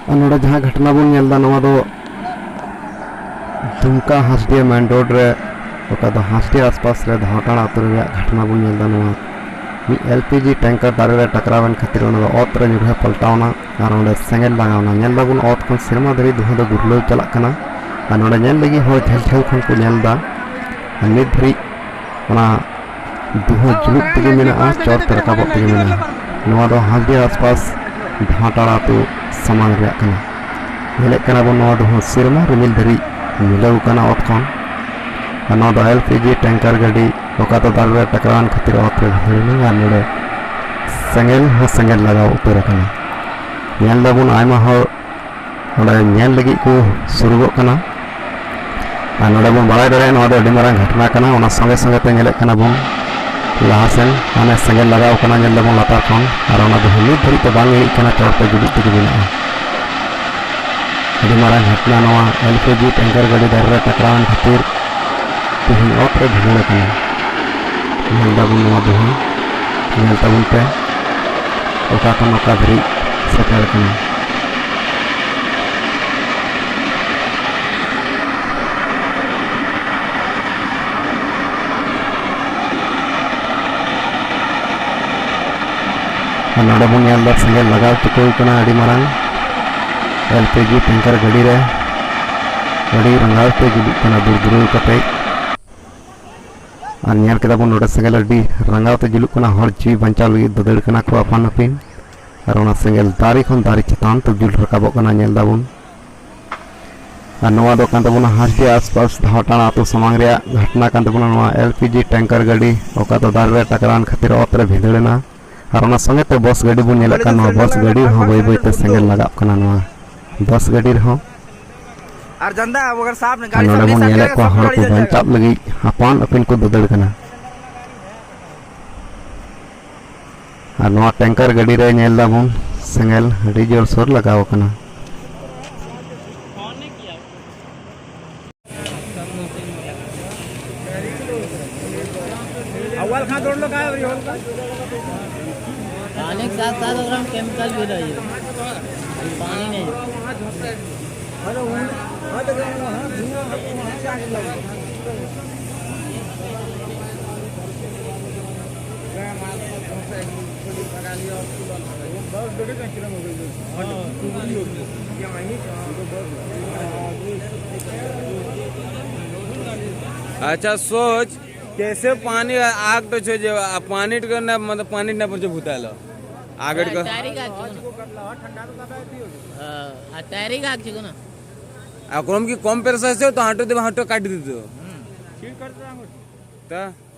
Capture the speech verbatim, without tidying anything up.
ᱟᱨ ᱱᱚᱰᱮ ᱡᱟᱦᱟᱸ ᱜᱷᱚᱴᱚᱱᱟ ᱵᱚᱱ ᱧᱮᱞ ᱮᱫᱟ, ᱱᱚᱣᱟ ᱫᱚ ᱫᱩᱢᱠᱟ ᱦᱟᱸᱥᱰᱤᱦᱟ ᱢᱮᱱ ᱨᱳᱰ ᱨᱮ, ᱚᱠᱟ ᱫᱚ ᱦᱟᱸᱥᱰᱤᱦᱟ ᱟᱥᱯᱟᱥ ᱨᱮ ᱫᱷᱟᱣᱴᱟᱲᱟ ᱟᱹᱛᱩ ᱨᱮᱭᱟᱜ ᱜᱷᱚᱴᱚᱱᱟ ᱵᱚᱱ ᱧᱮᱞ ᱮᱫᱟ᱾ ᱱᱚᱣᱟ ᱢᱤᱫ ᱮᱞ ᱯᱤ ᱡᱤ ᱴᱮᱝᱠᱟᱨ ᱫᱟᱨᱮ ᱨᱮ ᱴᱟᱠᱨᱟᱣ ᱮᱱ ᱠᱷᱟᱹᱛᱤᱨ ᱚᱱᱟ ᱫᱚ ᱚᱛ ᱨᱮ ᱧᱩᱨᱦᱟᱹ ᱯᱟᱞᱴᱟᱣ ᱮᱱᱟ ᱟᱨ ᱚᱸᱰᱮ ᱥᱮᱸᱜᱮᱞ ᱞᱟᱜᱟᱣ ᱮᱱᱟ᱾ ᱧᱮᱞ ᱫᱟᱵᱚᱱ ᱚᱛ ᱠᱷᱚᱱ ᱥᱮᱨᱢᱟ ᱫᱷᱟᱹᱨᱤᱡ ᱫᱷᱩᱶᱟᱹ ᱫᱚ ᱜᱩᱨᱞᱟᱹᱣ ᱪᱟᱞᱟᱜ ᱠᱟᱱᱟ᱾ ᱟᱨ ᱱᱚᱰᱮ ᱧᱮᱞ ᱞᱟᱹᱜᱤᱫ ᱦᱚᱲ ᱡᱷᱟᱹᱞ ᱡᱷᱟᱹᱞ ᱠᱷᱚᱱ ᱠᱚ ᱧᱮᱞ ᱮᱫᱟ᱾ ᱟᱨ ᱱᱤᱛ ᱫᱷᱟᱹᱨᱤᱡ ᱚᱱᱟ ᱫᱩᱦᱟᱹ ᱡᱩᱞᱩᱜ ᱛᱮᱜᱮ ᱢᱮᱱᱟᱜᱼᱟ, ᱪᱚᱴ ᱛᱮ ᱨᱟᱠᱟᱵᱚᱜ ᱛᱮᱜᱮ ᱢᱮᱱᱟᱜᱼᱟ᱾ ᱱᱚᱣᱟ ᱫᱚ ᱦᱟᱸᱥᱰᱤᱦᱟ ᱟᱥᱯᱟᱥ ᱫᱷᱟᱣᱴᱟᱲᱟ ᱟᱹᱛᱩ ᱥᱟᱢᱟᱝ ᱨᱮᱭᱟᱜ ᱠᱟᱱᱟ᱾ ᱧᱮᱞᱮᱫ ᱠᱟᱱᱟ ᱵᱚᱱ, ᱱᱚᱣᱟ ᱫᱩᱦᱟᱹ ᱥᱮᱨᱢᱟ ᱨᱤᱢᱤᱞ ᱫᱷᱟᱹᱨᱤᱡ ᱢᱤᱞᱟᱹᱣ ᱠᱟᱱᱟ ᱚᱛ ᱠᱷᱚᱱ᱾ ᱟᱨ ᱱᱚᱣᱟ ᱫᱚ ᱮᱞ ᱯᱤ ᱡᱤ ᱴᱮᱝᱠᱟᱨ ᱜᱟᱹᱰᱤ, ᱚᱠᱟ ᱫᱚ ᱫᱟᱨᱮ ᱨᱮ ᱴᱟᱠᱨᱟᱣ ᱮᱱ ᱠᱷᱟᱹᱛᱤᱨ ᱚᱛ ᱨᱮ ᱵᱷᱤᱸᱫᱟᱹᱲ ᱮᱱᱟ ᱟᱨ ᱱᱚᱰᱮ ᱥᱮᱸᱜᱮᱞ ᱦᱚᱸ ᱥᱮᱸᱜᱮᱞ ᱞᱟᱜᱟᱣ ᱩᱛᱟᱹᱨ ᱟᱠᱟᱱᱟ᱾ ᱧᱮᱞ ᱫᱟᱵᱚᱱ, ᱟᱭᱢᱟ ᱦᱚᱲ ᱱᱚᱰᱮ ᱧᱮᱞ ᱞᱟᱹᱜᱤᱫ ᱠᱚ ᱥᱩᱨᱩᱜᱚᱜ ᱠᱟᱱᱟ᱾ ᱟᱨ ᱱᱚᱰᱮ ᱵᱚᱱ ᱵᱟᱲᱟᱭ ᱫᱟᱲᱮᱭᱟᱜᱼᱟ, ᱱᱚᱣᱟ ᱫᱚ ᱟᱹᱰᱤ ᱢᱟᱨᱟᱝ ᱜᱷᱚᱴᱚᱱᱟ ᱠᱟᱱᱟ᱾ ᱚᱱᱟ ᱥᱚᱸᱜᱮ ᱥᱚᱸᱜᱮ ᱛᱮ ᱧᱮᱞᱮᱫ ᱠᱟᱱᱟ ᱵᱚᱱ ᱞᱟᱦᱟ ᱥᱮᱱ, ᱦᱟᱱᱮ ᱥᱮᱸᱜᱮᱞ ᱞᱟᱜᱟᱣ ᱠᱟᱱᱟ, ᱧᱮᱞ ᱫᱟᱵᱚᱱ ᱞᱟᱛᱟᱨ ᱠᱷᱚᱱ, ᱟᱨ ᱚᱱᱟ ᱫᱚ ᱱᱤᱛ ᱫᱷᱟᱹᱨᱤᱡ ᱛᱮ ᱵᱟᱝ ᱤᱲᱤᱡ ᱠᱟᱱᱟ, ᱪᱚᱴ ᱛᱮ ᱡᱩᱞᱩᱜ ᱛᱮᱜᱮ ᱢᱮᱱᱟᱜᱼᱟ᱾ ᱟᱹᱰᱤ ᱢᱟᱨᱟᱝ ᱜᱷᱚᱴᱚᱱᱟ ᱱᱚᱣᱟ, ᱮᱞ ᱯᱤ ᱡᱤ ᱴᱮᱝᱠᱟᱨ ᱜᱟᱹᱰᱤ ᱫᱟᱨᱮ ᱨᱮ ᱴᱟᱠᱨᱟᱣ ᱮᱱ ᱠᱷᱟᱹᱛᱤᱨ ᱛᱮᱦᱮᱧ ᱚᱛ ᱨᱮ ᱵᱷᱤᱸᱫᱟᱹᱲ ᱟᱠᱟᱱᱟ᱾ ᱧᱮᱞ ᱫᱟᱵᱚᱱ ᱱᱚᱣᱟ ᱫᱩᱦᱟᱹ, ᱧᱮᱞ ᱛᱟᱵᱚᱱ ᱯᱮ ᱚᱠᱟ ᱠᱷᱚᱱ ᱚᱠᱟ ᱫᱷᱟᱹᱨᱤᱡ ᱥᱮᱴᱮᱨ ᱟᱠᱟᱱᱟ᱾ ᱟᱨ ᱱᱚᱰᱮ ᱵᱚᱱ ᱧᱮᱞ ᱮᱫᱟ ᱥᱮᱸᱜᱮᱞ ᱞᱟᱜᱟᱣ ᱪᱩᱠᱟᱹᱣ ᱠᱟᱱᱟ ᱟᱹᱰᱤ ᱢᱟᱨᱟᱝ᱾ ᱮᱞ ᱯᱤ ᱡᱤ ᱴᱮᱝᱠᱟᱨ ᱜᱟᱹᱰᱤ ᱨᱮ ᱟᱹᱰᱤ ᱨᱟᱸᱜᱟᱣ ᱛᱮ ᱡᱩᱞᱩᱜ ᱠᱟᱱᱟ, ᱫᱩᱨ ᱫᱩᱨᱟᱹᱣ ᱠᱟᱛᱮ᱾ ᱟᱨ ᱧᱮᱞ ᱠᱮᱫᱟ ᱵᱚᱱ ᱱᱚᱰᱮ ᱥᱮᱸᱜᱮᱞ ᱟᱹᱰᱤ ᱨᱟᱸᱜᱟᱣ ᱛᱮ ᱡᱩᱞᱩᱜ ᱠᱟᱱᱟ, ᱦᱚᱲ ᱡᱤᱣᱤ ᱵᱟᱧᱪᱟᱣ ᱞᱟᱹᱜᱤᱫ ᱫᱟᱹᱫᱟᱹᱲ ᱠᱟᱱᱟ ᱠᱚ ᱟᱯᱟᱱ ᱟᱹᱯᱤᱱ᱾ ᱟᱨ ᱚᱱᱟ ᱥᱮᱸᱜᱮᱞ ᱫᱟᱨᱮ ᱠᱷᱚᱱ ᱫᱟᱨᱮ ᱪᱮᱛᱟᱱ ᱛᱮ ᱡᱩᱞ ᱨᱟᱠᱟᱵᱚᱜ ᱠᱟᱱᱟ, ᱧᱮᱞ ᱫᱟᱵᱚᱱ᱾ ᱟᱨ ᱱᱚᱣᱟ ᱫᱚ ᱠᱟᱱ ᱛᱟᱵᱚᱱᱟ ᱦᱟᱸᱥᱰᱤᱦᱟ ᱟᱥᱯᱟᱥ ᱫᱷᱟᱣᱴᱟᱲᱟ ᱟᱹᱛᱩ ᱥᱟᱢᱟᱝ ᱨᱮᱭᱟᱜ ᱜᱷᱚᱴᱚᱱᱟ ᱠᱟᱱ ᱛᱟᱵᱚᱱᱟ᱾ ᱱᱚᱣᱟ ᱮᱞ ᱯᱤ ᱡᱤ ᱴᱮᱝᱠᱟᱨ ᱜᱟᱹᱰᱤ, ᱚᱠᱟ ᱫᱚ ᱫᱟᱨᱮ ᱨᱮ ᱴᱟᱠᱨᱟᱣ ᱮᱱ ᱠᱷᱟᱹᱛᱤᱨ ᱚᱛ ᱨᱮ ᱵᱷᱤᱸᱫᱟᱹᱲ ᱮᱱᱟ᱾ ᱟᱨ ᱚᱱᱟ ᱥᱚᱸᱜᱮ ᱛᱮ ᱵᱚᱥ ᱜᱟᱹᱰᱤ ᱵᱚᱱ ᱧᱮᱞᱮᱫ ᱠᱟᱱ, ᱱᱚᱣᱟ ᱵᱚᱥ ᱜᱟᱹᱰᱤ ᱨᱮᱦᱚᱸ ᱵᱟᱹᱭ ᱵᱟᱹᱭ ᱛᱮ ᱥᱮᱸᱜᱮᱞ ᱞᱟᱜᱟᱜ ᱠᱟᱱᱟ᱾ ᱱᱚᱣᱟ ᱵᱚᱥ ᱜᱟᱹᱰᱤ ᱨᱮᱦᱚᱸ ᱟᱨ ᱡᱟᱱᱫᱟ, ᱟᱵᱚ ᱟᱜᱟᱨ ᱥᱟᱦᱟᱵ ᱱᱮ ᱟᱨ ᱜᱟᱲᱤ ᱱᱚᱰᱮ ᱥᱟᱢᱱᱮ ᱵᱚᱱ ᱥᱮ ᱧᱮᱞᱮᱫ ᱟᱪᱟᱭᱮᱜᱟ, ᱠᱚᱣᱟ, ᱥᱟᱵ ᱦᱚᱲ ᱜᱟᱲᱤ ᱠᱚ ᱡᱟᱭᱮᱜᱟ᱾ ᱵᱟᱧᱪᱟᱜ ᱞᱟᱹᱜᱤᱫ ᱟᱯᱟᱱ ᱟᱹᱯᱤᱱ ᱠᱚ ᱫᱟᱹᱫᱟᱹᱲ ᱠᱟᱱᱟ᱾ ᱟᱨ ᱱᱚᱣᱟ ᱴᱮᱝᱠᱟᱨ ᱜᱟᱹᱰᱤ ᱨᱮ ᱧᱮᱞ ᱫᱟᱵᱚᱱ, ᱥᱮᱸᱜᱮᱞ ᱟᱹᱰᱤ ᱡᱳᱨᱥᱳᱨ ᱞᱟᱜᱟᱣ ᱟᱠᱟᱱᱟ᱾ अव्वल कहाँ जोड़ लो, कहाँ है? पानी के साथ साथ अगर हम केमिकल भी रही है। पानी नहीं। अच्छा, सोच, कैसे पानी आग तो छो जे, आ, पानी तो करना, मतलब, पानी ना पर जो भूतालो। आगड़ का। डायरेक्ट आग छो ना। हाँ, आ, डायरेक्ट आग छो ना। आ, कम की कम पैसा से तो हाटो दे, हाटो काट दे तो। हम्म। तो